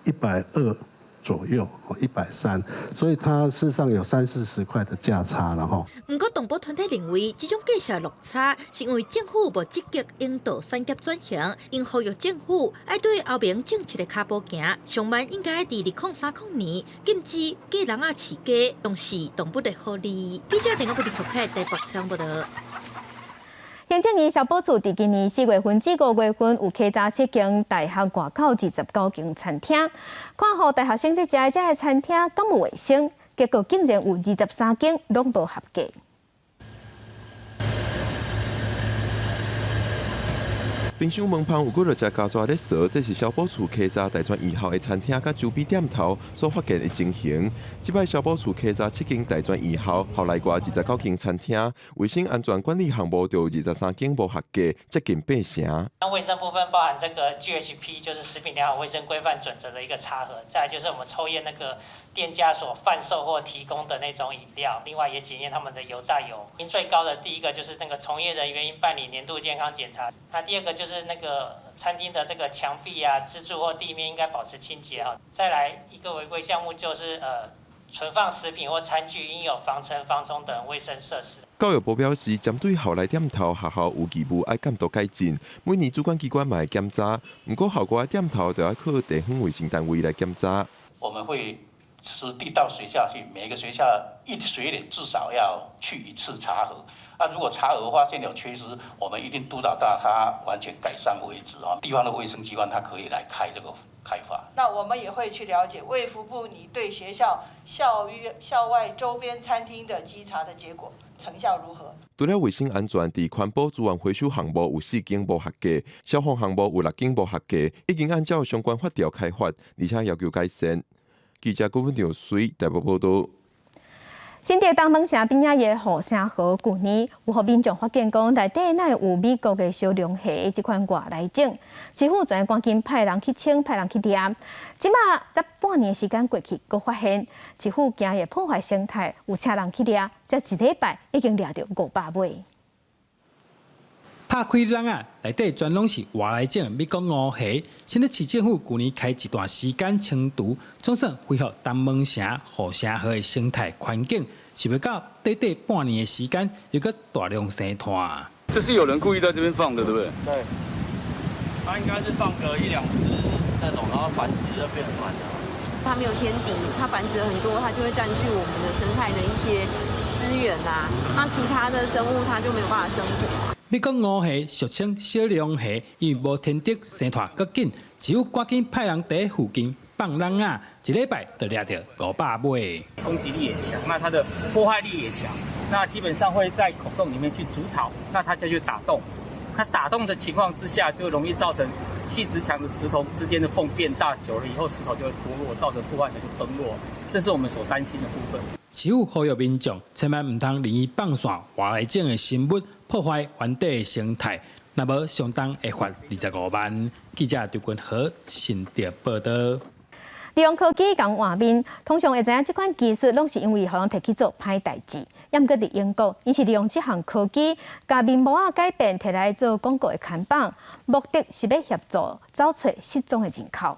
[SPEAKER 27] 120左右，130，所以它事實上有三四十塊的價差了哈。
[SPEAKER 25] 毋過動保團體認為，這種價數落差是因為政府無積極引導產業轉型，𪜶呼籲政府愛對歐盟政策的跤步行，上慢應該佇2030年禁止過籠仔飼雞，重視動物的福利。記者鄭國布台北採訪報道。
[SPEAKER 1] 行政院消保處佇今年4月份至5月份有稽查七間大學外口29間餐廳，看予大學生佇食的這个餐廳敢有衛生，結果竟然有23間攏無合格。
[SPEAKER 5] 冰箱門旁有幾落隻膠紙咧趖，這是消保處稽查大專藝校的餐廳佮周邊店頭所發現的情形。這擺消保處稽查七間大專藝校，校內外29間餐廳，衛生安全管理項目就有23間無合格，接近八成。
[SPEAKER 13] 那衛生部分包含這個 GHP，就是食品良好衛生規範準則的一個查核，再來就是我們抽驗那個店家所販售或提供的那種飲料，另外也檢驗他們的油炸油。最高的第一個就是那個從業人員應辦理年度健康檢查，那第二個就是那個餐廳的這個牆壁啊、支柱或地面應該保持清潔啊。再來一個違規項目就是存放食品或餐具應有防塵、防蟲等衛生設施。
[SPEAKER 5] 教育部表示，針對校內店頭，學校有義務愛監督改進，每年主管機關嘛會檢查。毋過校外店頭就愛靠地方衛生單位來檢查。
[SPEAKER 18] 我們會實地到學校去，每個學校一學年至少要去一次查核。啊，如果查核發現有缺失，我們一定督導到它完全改善為止啊。地方的衛生機關，它可以來開這個開罰。
[SPEAKER 19] 那我們也會去了解衛福部你對學校校校外周邊餐廳的稽查的結果成效如何？
[SPEAKER 5] 除了衛生安全，佇環保資源回收項目有四間無合格，消防項目有六間無合格，已經按照相關法條開罰，而且要求改善。記者郭文耀水台北報道。
[SPEAKER 1] 新竹東門城邊仔的護城河，舊年有予民眾發現講，內底哪會有美國的小龍蝦這款外來種，市府就趕緊派人去清，派人去掠。這馬才半年時間過去，閣發現市府驚會破壞生態，有請人去掠，才一禮拜已經掠著500尾。
[SPEAKER 20] 拍開籠仔，內底全攏是外來種美國吳蝦。新竹市政府舊年開一段時間清除，總算恢復東門城護城河的生態環境。想袂到短短半年的時間，又閣大量生湠。
[SPEAKER 22] 這是有人故意在這邊放的，對不對？
[SPEAKER 23] 對。他應該是放個一兩隻那種，然後繁殖就變滿了。
[SPEAKER 28] 它沒有天敵，它繁殖很多，它就會佔據我們的生態的一些資源啊。那其他的生物它就沒有辦法生活。
[SPEAKER 20] 美國吳蝦俗稱小龍蝦，因為無天敵，生湠閣緊，只有趕緊派人佇附近放籠仔，一禮拜就掠著500尾。
[SPEAKER 29] 攻擊力也強，那它的破壞力也強，那基本上會在孔洞裡面去築巢，那它就去打洞。它打洞的情況之下，就容易造成砌石牆的石頭之間的縫變大，久了以後石頭就會脫落，造成破壞就崩落，這是我們所擔心的部分。
[SPEAKER 20] 市府呼籲民眾千萬毋通任意放線外來種的生物，破壞原底的生態，若無相當會罰25萬。記者張君和新竹報道。
[SPEAKER 1] 利用科技共換面，通常會知影這款技術攏是因為予人提去做歹代誌。猶毋過佇英國，𪜶是利用這項科技，共面膜仔改變，提來做廣告的看板，目的是欲協助找揣失蹤的人口。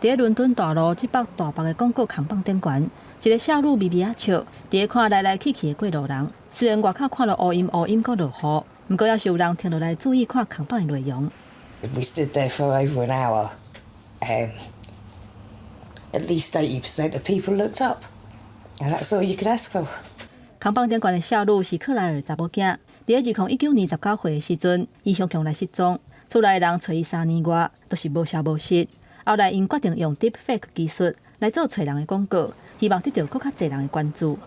[SPEAKER 21] 佇倫敦大路這幅大幅的廣告看板頂懸，一个少女微微仔笑，佇咧看來來去去的過路人。雖然外口看著烏陰烏陰，閣落雨，毋過猶是有人停落來注意看看板的內容。
[SPEAKER 30] We stood there for over an hour. At least 80% of people looked up, and that's all you could ask for.
[SPEAKER 21] 看板頂懸的少女是克萊爾查某囝，佇咧2019年19歲的時陣，伊雄雄來失蹤，厝內人揣伊3年外，都是無消無息。後來𪜶決定用 Deepfake 技術來做揣人的廣告，希望得到閣較濟人的關注。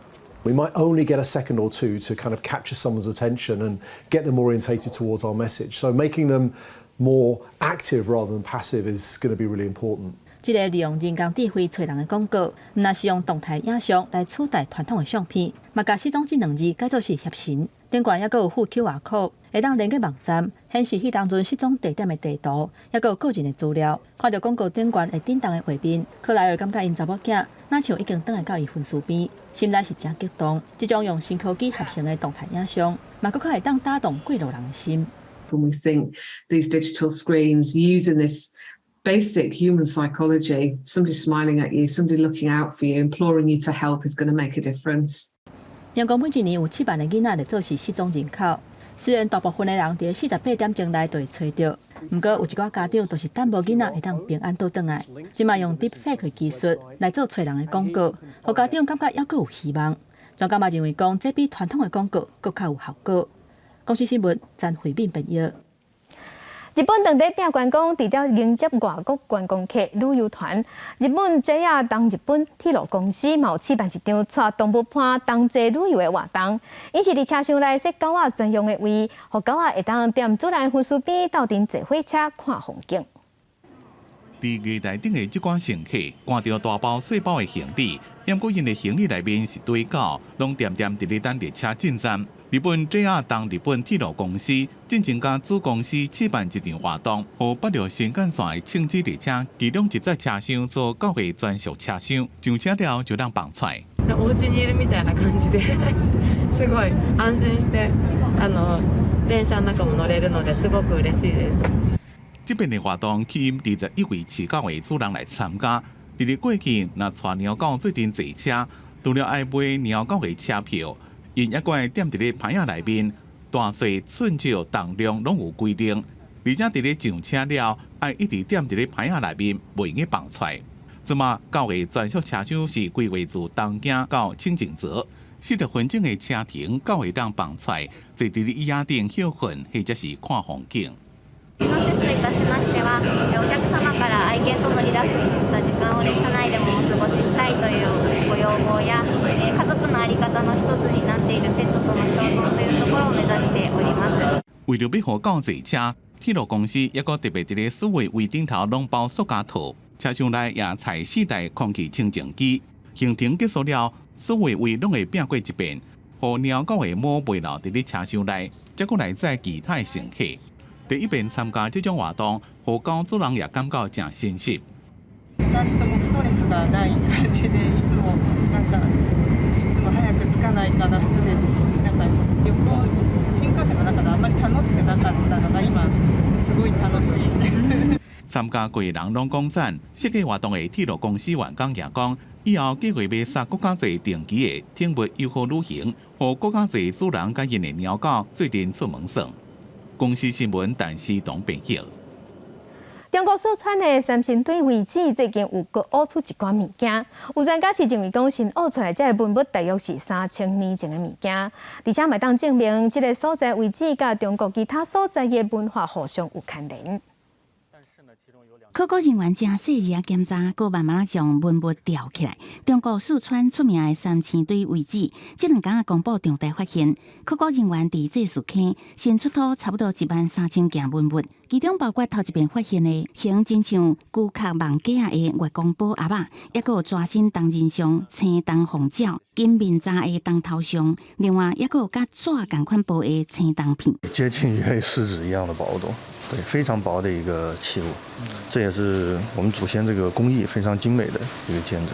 [SPEAKER 31] We might only get a second or two to kind of capture someone's attention and get them orientated towards our message. So making them more active rather than passive is going to be really important.
[SPEAKER 21] 這个利用人工智慧揣人的廣告，毋但是用動態影像來取代傳統的相片，嘛共失蹤這兩字改做是協神。頂懸猶閣有附 QR code，會當連結網站顯示彼當陣失蹤地點的地圖，猶閣有個人的資料。看著廣告頂懸會震動的畫面，克萊爾感覺𪜶查某囝若像已經轉來到伊身軀邊，心內是誠激動。這種用新科技合成的動態影像，嘛閣較會當打動過路人的心。
[SPEAKER 32] When we think these digital screens using this basic human psychology, somebody smiling at you, somebody looking out for you, imploring you to help is going to make a difference.
[SPEAKER 21] 英國每一年有7萬个囡仔列做是失蹤人口，雖然大部分的人佇48點鐘內就會揣著，毋過有一寡家長就是等無囡仔會當平安倒轉來。這馬用 Deepfake 技術來做揣人的廣告，予家長感覺猶閣有希望。專家嘛認為講，這比傳統的廣告閣較有效果。公視新聞詹惠敏編譯。
[SPEAKER 1] 日本當地拼觀光，除了迎接外國觀光客旅遊團，日本 JR 東日本鐵路公司嘛有試辦一場帶動物伴同齊旅遊的活動。𪜶是佇車廂內設狗仔專用的位，予狗仔會當踮主人風馳邊鬥陣坐火車看風景。
[SPEAKER 2] 佇月台頂的這寡乘客，掛著大包細包的行李，毋過𪜶的行李內面是對狗，攏恬恬佇咧等列車進站。日本 JR 東日本鐵路公司進前佮子公司試辦一場活動，予北陸新幹線的輕軌列車其中一節車廂做狗的專屬車廂，上車了就通放出來。
[SPEAKER 3] お家にいるみたいな感じで、すごい安心して電車の中も乗れるので、すごく嬉しいです。
[SPEAKER 2] 這遍的活動吸引21位飼狗的主人來參加。佇咧過去，若帶貓狗做陣坐車，除了愛買貓狗的車票，𪜶猶閣愛踮佇咧棚仔內面，大細寸少重量攏有規定，而且佇咧上車了，愛一直踮佇咧棚仔內面，袂用得放出來。這馬狗的專屬車廂是規劃自東京到輕井澤，40分鐘的車程，狗會當放出來，坐佇咧椅仔頂歇睏，或者是看風景。
[SPEAKER 6] うちの趣旨といたしましては、お客様から愛犬とのリラックスした時間を列車内でもお過ごししたいというご要望や、家族の在り方の一つになっているペットとの共存というところを目指しております。
[SPEAKER 2] 為著欲予狗坐車，鐵路公司猶閣特別佇咧所有位頂頭攏包塑膠套，車廂內也載四台空氣清淨機。行程結束了，所有位攏會拚過一遍，予貓狗的毛袂留佇咧車廂內，才閣來載其他的乘客。第一遍參加這種活動，予狗主人也感覺誠欣喜。
[SPEAKER 7] 2人ともストレスがない感じで、いつもなんかいつも早く着かないかなって、なんか旅行新幹線の中であんまり楽しくなかったのが今すごい楽しいです。
[SPEAKER 2] 參加過的人攏講讚，設計活動的鐵路公司員工也講，以後計劃欲殺閣較濟定期的寵物友好旅行，予閣較濟主人佮𪜶的貓狗做陣出門耍。公視新聞陳思彤編譯。
[SPEAKER 1] 中國四川的三星堆遺址最近有閣挖出一寡物件，有專家是認為講新挖出來這个文物大約是3000年前的物件，而且嘛會當證明這个所在遺址佮中國其他所在的文化互相有牽連。
[SPEAKER 8] 考古人員誠細膩仔檢查，閣慢慢將文物吊起來。中國四川出名的三星堆遺址，這兩工公布重大發現。考古人員佇祭祀坑新出土差不多1萬3000件文物，其中包括頭一遍發現的形真像龜殼蠓仔的月光寶盒仔，抑閣有全身銅人像、青銅鳳鳥、金面罩的銅頭像，另外抑閣有佮紙仝款薄的青銅片，
[SPEAKER 9] 接近於 A4 紙一樣的薄度。對，非常薄的一個器物，這也是我們祖先這個工藝非常精美的一個見證。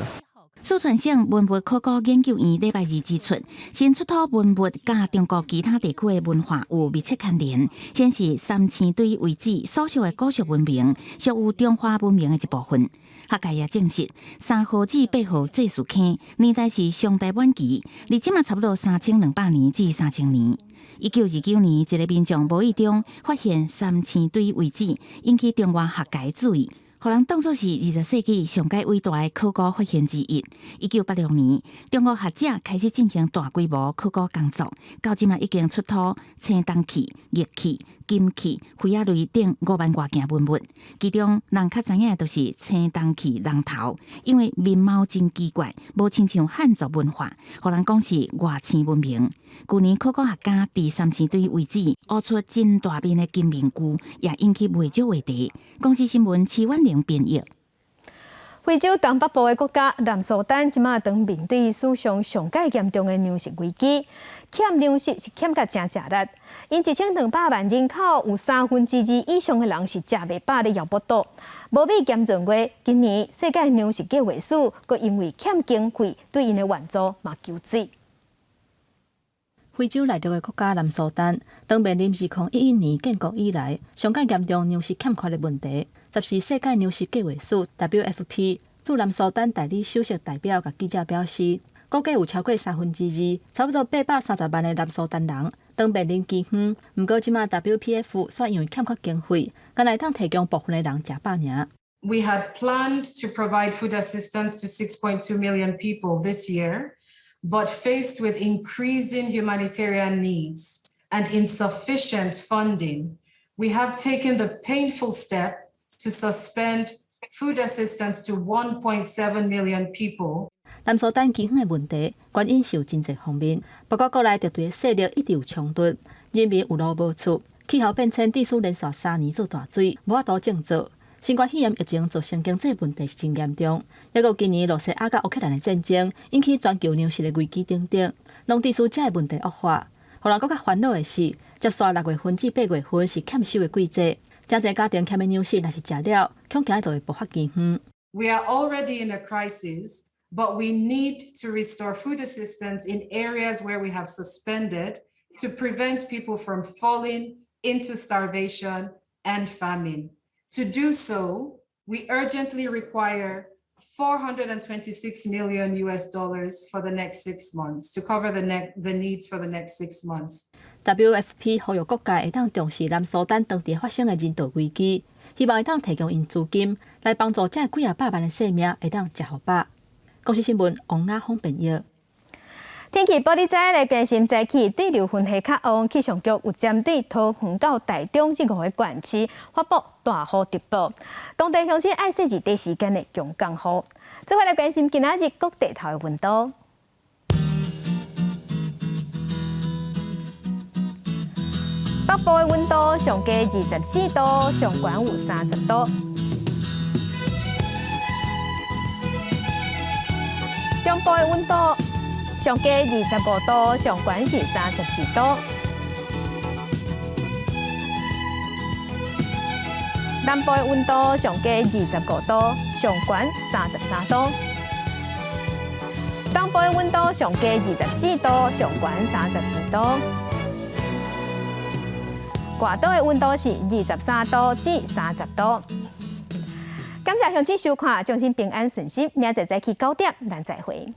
[SPEAKER 8] 四川省文物考古研究院禮拜二指出，新出土文物佮中國其他地區的文化有密切牽連，顯示三星堆遺址所屬的古蜀文明屬於中華文明的一部分。學界也證實，3號至8號祭祀坑年代是商代晚期，離這馬差不多3200年至3000年。1929年，一个民眾無意中發現三星堆遺址，引起中外學界注意，予人當作是20世紀上蓋偉大的考古發現之一。1986年，中國學者開始進行大規模考古工作，到這馬已經出土青銅器、玉器、金器、妃仔類等5萬外件文物。其中，人較知影的就是青銅器人頭，因為面貌真奇怪，無親像漢族文化，予人講是外星文明。舊年考古學家佇三星堆遺址挖出真大面的金面具，也引起袂少話題。公視新聞徐婉玲編譯。
[SPEAKER 1] 非洲東北部的國家南蘇丹，這馬當面對史上上蓋嚴重的糧食危機，欠糧食是欠甲誠食力。𪜶1200萬人口，有2/3以上的人是食袂飽咧枵腹肚。無米兼閏月，今年世界糧食計劃署閣因為欠經費，對𪜶的援助嘛求水。
[SPEAKER 21] 非洲內陸的國家南蘇丹，當面臨2011年建國以來上蓋嚴重糧食欠缺的問題。14世界糧食計劃署 WFP 駐南蘇丹代理首席代表共記者表示，估計有超過2/3，差不多830萬的南蘇丹人當面臨饑荒。毋過，這馬 WPF 煞因為欠缺經費，干焦會當提供部分的人食飽爾。
[SPEAKER 10] We had planned to provide food assistance to 6.2 million people this year, but faced with increasing humanitarian needs, and insufficient funding, we have taken the painful step to suspend food assistance to 1.7 million people.
[SPEAKER 21] 南蘇丹饑荒的問題原因是有真濟方面，包括國內敵對的勢力一直有衝突，人民有路無厝，氣候變遷致使連續3年做大水，無法度種作。新冠肺炎疫情造成經濟問題是真嚴重，抑閣今年羅西亞佮烏克蘭的戰爭引起全球糧食的危機等等，攏致使這个問題惡化。予人閣較煩惱的是，接紲6月份至8月份是欠收的季節，真濟家庭欠的糧食若是食了，恐驚就會爆發饑荒。
[SPEAKER 10] We are already in a crisis, but we need to restore food assistance in areas where we have suspended to prevent people from falling into starvation and famine. To do so, we urgently require 426 million US dollars for the next 6 months to cover the needs for the next 6 months.
[SPEAKER 21] WFP 呼籲各界會當重視南蘇丹當地發生的人道危機，希望會當提供𪜶資金來幫助這幾仔百萬的生命會當食予飽。公視新聞王亞峰編譯。
[SPEAKER 1] 天氣報你知來關心早起對流雲系較旺，氣象局有針對桃園到台中這五個縣市發布大雨特報，當地鄉親愛設置第一時間的強降雨。做伙來關心今仔日各地頭的溫度。北部的溫度上低24度，上懸有30度。中部的溫度上低25度，上懸是32度。南部的溫度上低25度，上懸33度。東部的溫度上低24度，上懸32度。外島的溫度是23度至30度。感謝鄉親收看，祝恁平安順心，明仔載早起9點，咱再會。